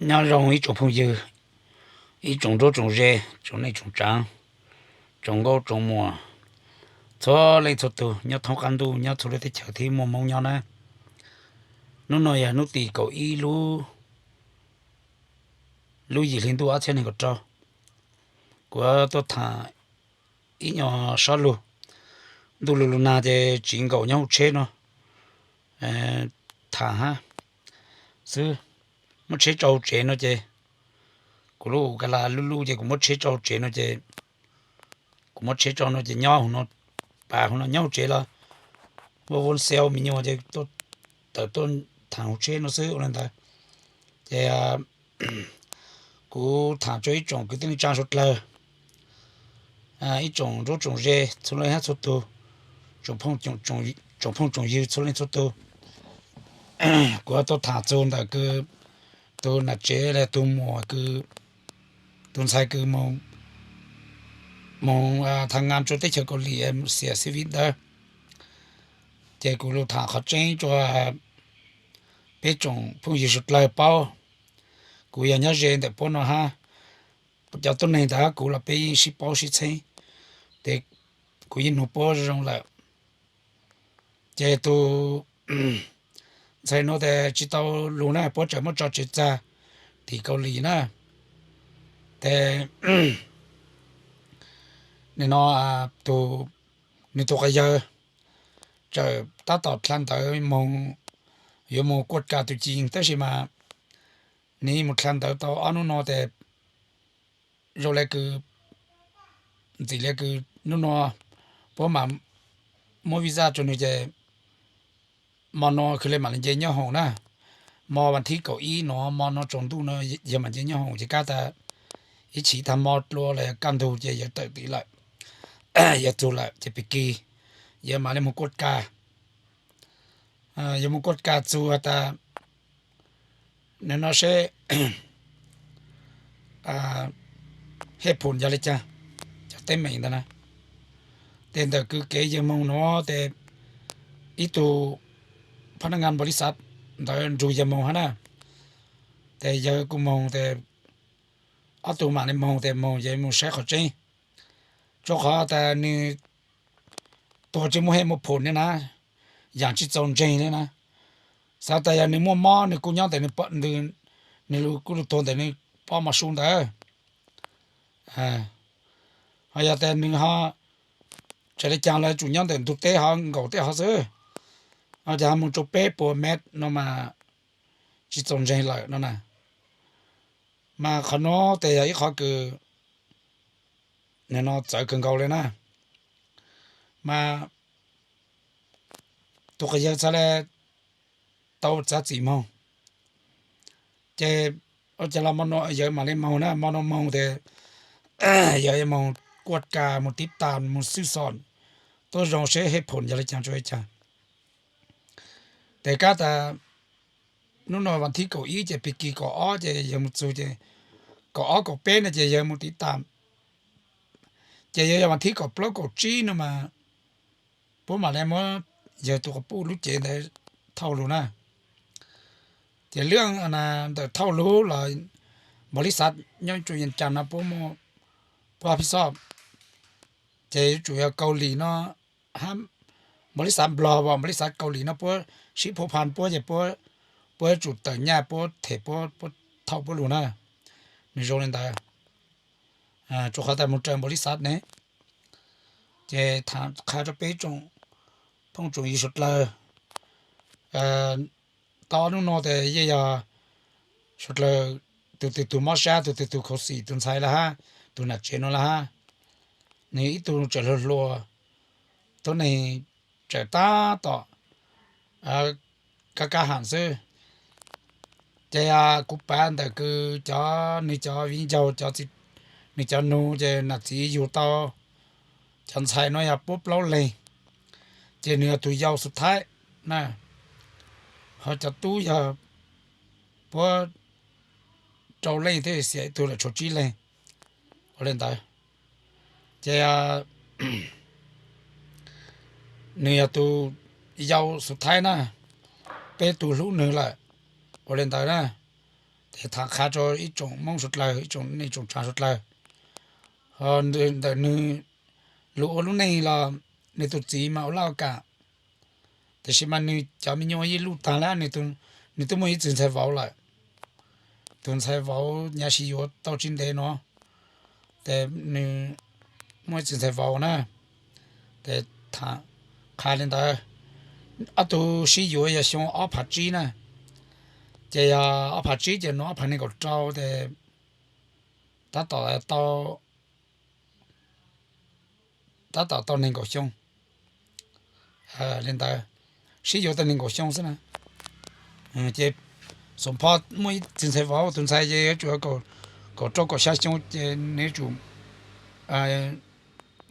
Nyob zoo ib tsoom phooj ywg, ib tsoom nruab tsoom ze, tsoom neej tsoom tsaav, tsoom nkauj tsoom muam, txhua leej txhua tug nyob thoob qab ntuj, nyob txhua lub teb chaws thiab muaj Hmoob nyob na. Hnub no yog hnub tim kaum ib lub, lub yim hli ntuj ob txhiab nees nkaum rau. Kuv tuaj tham ib nyuag sob lug, ntuj lug lug nag ces tsiv nkaus nyob hauv tsheb no tham hab xwb. Muab tsheb tso hauv tsev no ces, kuv lub ka la lub lub ces kuv muab tsheb tso hauv tsev no ces, kuv muab tsheb tso no ces nyob hauv no, pas hauv no nyob hauv tsev los ua ua xel me nyuam ces tawm tuaj tham hauv tsheb no xwb ua li ntawd. Ces kuv tham rua ib tsoom kwv tij neej tsaa suav dlawg, ib tsoom nruab tsoom ze txhua leej hab txhua tug, tsoom phooj tsoom ywg txhua leej txhua tug. Kuv tuaj tham txug ntawm kws tug nam tsev los tug muam kws, tug ntxhais kws moog tha ngaa rua teb chaws Kaus Lim xiam xi vi ntawd. Ces kuv lug tham qhov tseeb rua peb tsoom phooj ywg suav dlawg paub. Kuv yog nyob ze ntawm puab no hab, cov tuab neeg ntawm hab kuv los peb yeej sib paub sib txheeb, ces kuv yeej nug puab zoo lawm. Ces tug ntxhais nuav tes tsis tau lug na, puab tseem muab tso tsev txag tim Kaus Lim na. Tes nim no tug, nwg tug quas yawg tseem tab tom dlha ntawv moog, yuav moog kuaj kas tus ci, tab sis mas nwg moog dlha ntawv tau ob nub no tes zoo le kws, ntxim le kws nub no puab mam muab visa rua nwg ces mo no kws le mam le nce nyob hoom na. Mo vas thib kaum ib no, mo no tsaus ntuj no yawg mam nce nyob hoom ces kab tas ib chim tag mo dlua los yog kaj ntug ces yawg tawm tid lawm, yawg txug lawm ces pig kig yawg mam le moog kuaj kas. Yawg moog kuaj kas txug has tas, nws no seb hej phum yog le caag, cov teeb meem ntawd na. Tes ntawm kws kev yawg moog nuav tes ib tug phab nab nqaa npaus lis xav ntawd nrug yawg moog hab na. Tes yawg kuj moog tes ob tug mam le moog tes moog yawg moog saib qhov tseeb, rua qhov tas nws tuag tsi muaj hej muaj phum le na, yaam tsi txaus ntseeg le na. Xav tas yog nws muaj mob nws kuj nyob ntawm nws, nws kuj lug tuag ntawm nws pob mos su ntawd. Ho yog tas nws ho tseem le caag los tsum nyob ntawm ntug teb ho nkaum tej hov xwb, ho cas ho moog rua peb puas mev no mas tsi txaus ntseeg lawm no na. Mas qhov nuav tes yog ib qhov kws nws no txawv kawg nkaus le na. Mas tug quas yawg txhad le tau txav txim moog, ces ua cas los mo no yawg mam le moog na, mo no moog tes yawg moog kuaj kas moog tib tas moog xwb xom tuab zoo seb hej phum yog le caag rua le caag. Tes kab tas nub no vas thib kaum ib ces pig kig kaum ob ces yawg moog txug ces kaum ob kaum peb no ces yawg moog tib tas. Ces yawg yog vas thib kaum plaub kaum tsib no mas puab mam le muab yawg tug quas puj lub cev ntawd thauj lug na. Ces lub ntawm thauj lug los npaus lis xav nyob rua Yees Cas no puab muaj, puab pib xoj, ces yuav tsum yog Kaus Lim no, npaus lis xav Nplog, npaus lis xav Kaus Lim no puab sib phua pha puab ces puab yuav tsum tawm nyaj puab them puab, puab thauj puab lug na. Nws zoo le ntawd, rua qhov tas moog raws npaus lis xav ne. Ces tham qha rua peb tsoom phooj tsoom ywg suav dlawg, tau ob nub no tes yeej yog suav dlawg tug twg tug mob sab, tug twg tug khuv xim, tug ntxhais lawm hab, tug nam tsev no lawm hab, nws ib tug tseem hluas hluas, tuab neeg tseem tab tom kab kab ham xwb. Ces kuv pav ntawm kws cov, nws cov viv ncaus, nws cov nug ces nam txiv yug tau cov ntxhais no yog puab plaub leeg, ces nws yog tug yau xu thaib na, ho cov tub yog puab rau leej thiab xiam ib tug lawm tshuav tsib leeg ua le ntawd. Ces nws yog tus yau xu thaib na, peb tug hlub nws lawm ua le ntawd na. Es tham qha rau ib tsoom Hmoob suav dlawg, ib tsoom neej tsoom tsav suav dlawg, ho ntawm nws lug ua lub neej los nws tus txiv mas ua laj ua kam, tiam sis mas nws cov me nyuam yeej luj tag lawm, nws twb muaj ib txwg ntxhais vauv lawm. Tus ntxhais vauv nyav sib yuav tau tsis ntev no, ces nws muaj ib txwg ntxhais vauv na, ces tham qha li ntawd. Ob tug sib yuav yog xyoo ob phav tsib na, ces yog ob phav tsib ces nws ob phav nees nkaum rau, ces tab tom tau tab tom tau nees nkaum xyoo li ntawd, sib yuav tau nees nkaum xyoo xwb na. Ces xom pho muaj ib txwg ntxhais vauv, tus ntxhais ces yuav tsum kaum rau kaum xya xyoo ces nws yuav tsum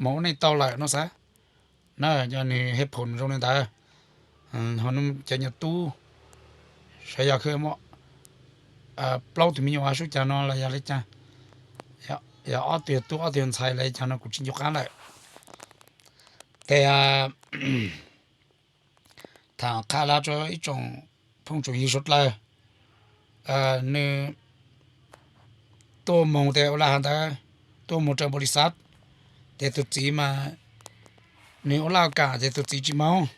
moog ua neej tau lawm no xav. Na, yog nws hej phoom zoo li ntawd, ho cov nyuag tub, sav yog plaub tug me nyuam sub caag no los yog li caag, yog ob tug yog tub ob tug yog ntxhais los caag no kuv tsis nco qab lawm. Ces tham qha los rau ib tsoom phooj tsoom ywg suav dlawg, nws tuaj moog tes ua laj has ntawd, tuaj moog raws npaum li xav, ces tus txiv mas nws ua laj ua kam ces tus txiv tsis moog.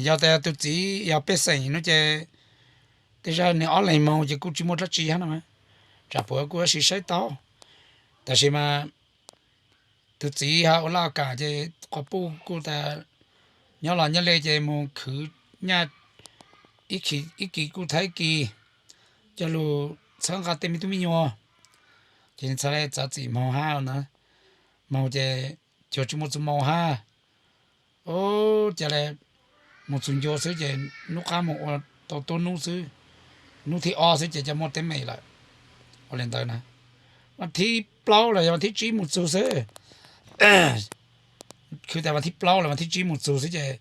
Yog tas tus txiv yog pej xeem no ces tej zag nws ob leeg moog ces kuj tsis muaj dlaab tsi hab no, tsam puas kuj yuav sib saib tau. Tab sis mas tus txiv ho ua laj ua kam ces quas puj kuj tas nyob los nyob le ces moog khwv nyaj ib kis kuj thaiv ib kis coj lug txhawb nqa tej me tub me nyuam, ces nws txhad le txav txim moog hab na. Moog ces cuag tsis muaj txuj moo hab, ca le moog txug ncua xwb ces nub qab moog ua tau tuab nub xwb, nub thib ob xwb ces ca muaj teeb meem lawm. Ua li ntawd na, vas thib plaub los yog vas thib tsib moog txug xwb, khwv tas vas thib plaub los vas thib tsib moog txug xwb ces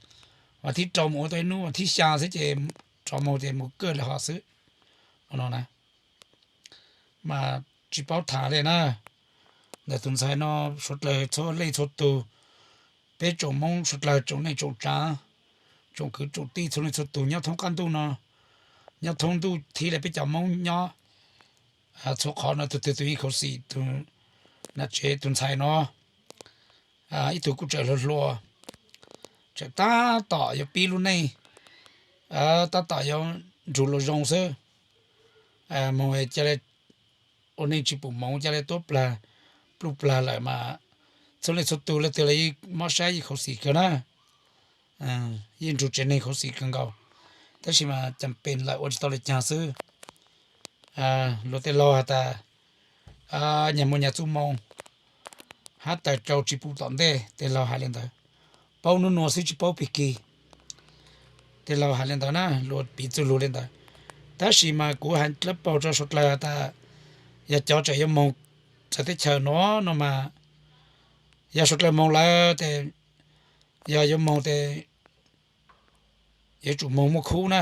vas thib rau moog ua tau ib nub, vas thib xyaa xwb ces rov moog ces moog kawg le hov xwb. Ua no na, mas tsis paub tham le na. Ntawm tus ntxhais no suav dlawg txhua leej txhua tug, peb tsoom Moob suav dlawg tsoom neej tsoom tsav, tsoom kwv tsoom tij txhua leej txhua tug nyob thoob qab ntuj no, nyob thoob ntuj thib le peb cov Moob nyob txhua qhov no, tug twg tug yeej khuv xim tus nam tsev tus ntxhais no. Ib tug kuj tseem hluas hluas, tseem tab tom yuav pib lub neej, tab tom yuav nrug luas zoo xwb. Moog ca le ua neej tsis pum moov ca le tuab plag pluj plag lawm mas txhua leej txhua tug leej twg los yeej mob saib yeej khuv xim kawg na, yeej nrug tsev neeg khuv xim kawg nkaus. Tab sis mas cas pes lawm ua tsis tau le caag xwb. Luag tej laug has tas nyag muaj nyag txuj moo, hab tawm rau tsis pum tom ntej, tej laug has le ntawd. Paub nub nua xwb tsis paub pig kig, tej laug has le ntawd na, luag piv txuj lug le ntawd. Tab sis mas kuv has dlab paug rau suav dlawg has tas yog cov tseem yuav moog txawv teb chaws no no mas, yog suav dlawg moog lawm tes, yog yuav moog tes yuav tsum moog muaj khub na.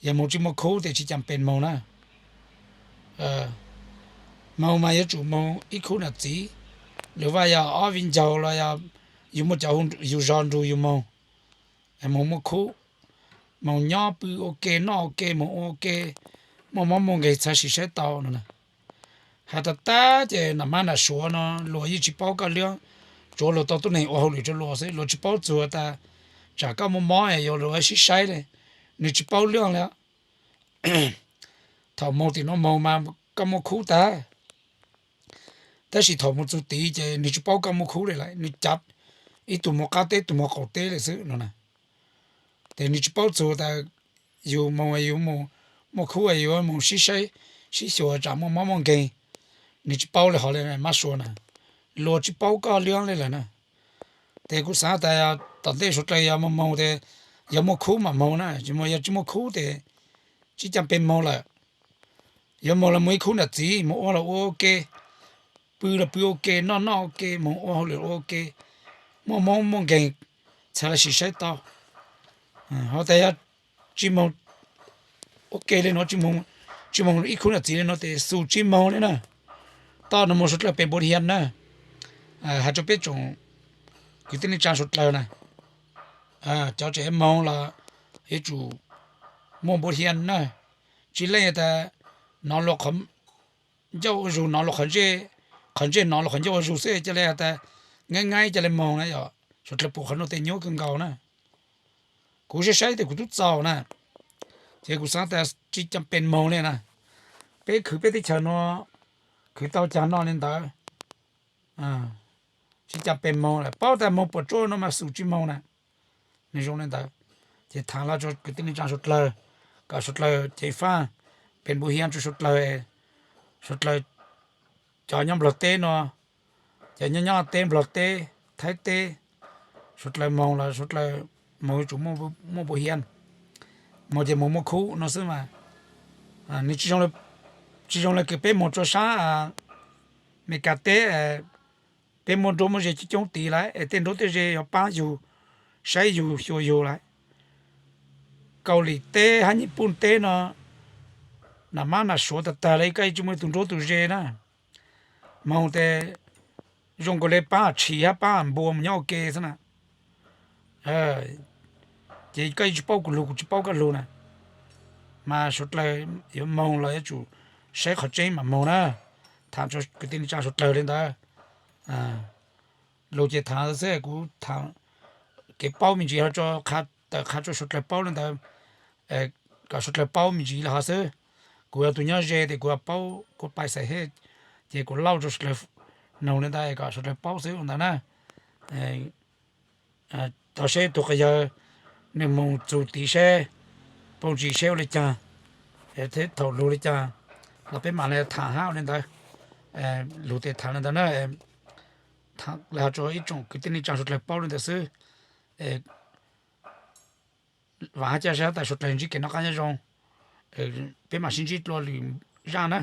Yog moog tsis muaj khub tes tsis cas pes moog na. Moog mas yuav tsum moog ib khub nam txiv, lwm vaj yog ob viv ncaus los yog yug muaj cov yug zog nrug yug moog, moog muaj khub, moog nyob pw ua ke noj ua ke moog ua ke, muaj mob muaj nkeeg txhad sim saib tau no. Has tas tab ces nam mab nam suav no luag yeej tsis paub koj lub, tsuav luag tau tuab neeg ua hauj lwm rau luag xwb, luag tsis paub txug tas tsam koj muaj mob yuav luag sib saib le, nws tsis paub lub le. Thaum moog tim no moog mas koj muaj khub tag, tab sis thaum moog txug tid ces nws tsis paub koj muaj khub le lawm, nws cav ib tug moog qab teb ib tug moog qaum teb le xwb no na. Ces nws tsis paub txug tas yug moog yug muaj khub yuav moog sib saib sib xyuas tsam muaj mob muaj nkeeg, nws tsis paub le hov le mab suav na, luag tsis paub koj lub le lawm na. Ces kuv xaav tas tom ntej suav dlawg yog moog moog tes yog muaj khub mam moog na, yog tsis muaj khub tes tsis cas pes moog lawm. Yuav moog los moog ib khub nam txiv, moog ua los ua ua ke, pw los pw ua ke, noj noj ua ke, moog ua hauj lwm ua ua ke, muaj mob muaj nkeeg txhad los sim saib tau. Ho tas yog tsis moog ua ke le no, tsis moog ib khub nam txiv le no tes xus tsis moog le na. Toj no moog suav dlawg pes npua hias na. Has rua peb tsoom kwv tij neej tsaa suav dlawg na, cov tseem yuav moog los yuav tsum muaj npua hias na, tsis leej tas nov luag qhov ncauj ua zug, nov luag qhov ntsej, qhov ntsej nov luag qhov ncauj ua zug xwb, ca le tas nqaib nqaib ca le moog na yom. Suav dlawg pum qhov nuav tes nyuaj kawg nkaus na. Kuv saib saib tes kuv tub txaus na, ces kuv xaav tas tsis cam pes moog li na. Peb khwv peb teb chaws nuav, khwv tau caag noj li ntawd, tsis cam pes moog lawm. Paub tas moog puas tsuaj no mas xum tsis moog na. Nwg zoo li ntawd, ces thaam los rua kwv tij neej tsaa suav dlawg, kom suav dlawg ceev faaj, pes npuv hiab rua suav dlawg, suav dlawg cov nyob Nplog teb no, cov nyob nyob teb Nplog teb, Thaib teb, suav dlawg moog los suav dlawg moog yuav tsum muaj npuv hiab, moog ces moog muaj khub no xwb mas. Nwg tsis zoo le kws peb moog rua saab Amelikas teb, peb muaj nruab muaj ze coob coob tid lawm es tej nruab tej ze yuav paab yug, saib yug xyuas yug lawm. Kaus Lim teb hab Nyij Pooj teb no, nam mab nam suav tag tag le, koj tsis muaj ib tug nruab tug ze na. Moog tes zoo nkaus le paab tshis hab paab npua moog nyob ua ke xwb na. Ces koj tsis paub kuv lug, kuv tsis paub koj lug na. Mas suav dlawg yuav moog los yuav tsum saib qhov tseeb mas moog na. Thaam rua kwv tij neej tsaa suav dlawg li ntawd. Lug ces thaam xwb, kuv thaam kev paub me ntsis ho tawm qha rua suav dlawg paub li ntawd, kom suav dlawg paub me ntsis li hov xwb. Kuv yog tug nyob ze tes kuv paub, kuv paib xais hej, ces kuv lauj rua suav dlawg noog li ntawd kom suav dlawg paub xwb ua ntawd na. Tau seb tug quas yawg nwg moog txug tid seb, paub ntsis seb ua le caag, thiab thaum lug le caag los peb mam le thaam hab ua le ntawd. Lug tes thaam le ntawd na, thaam le hov rua ib tsoom kwv tij neej tsaa suav dlawg paub le ntawd xwb. Vaam hab ca sab tas suav dlawg ntsib kev noj qaab nyob zoo, peb mam sib ntsib dlua lwm zaaj na.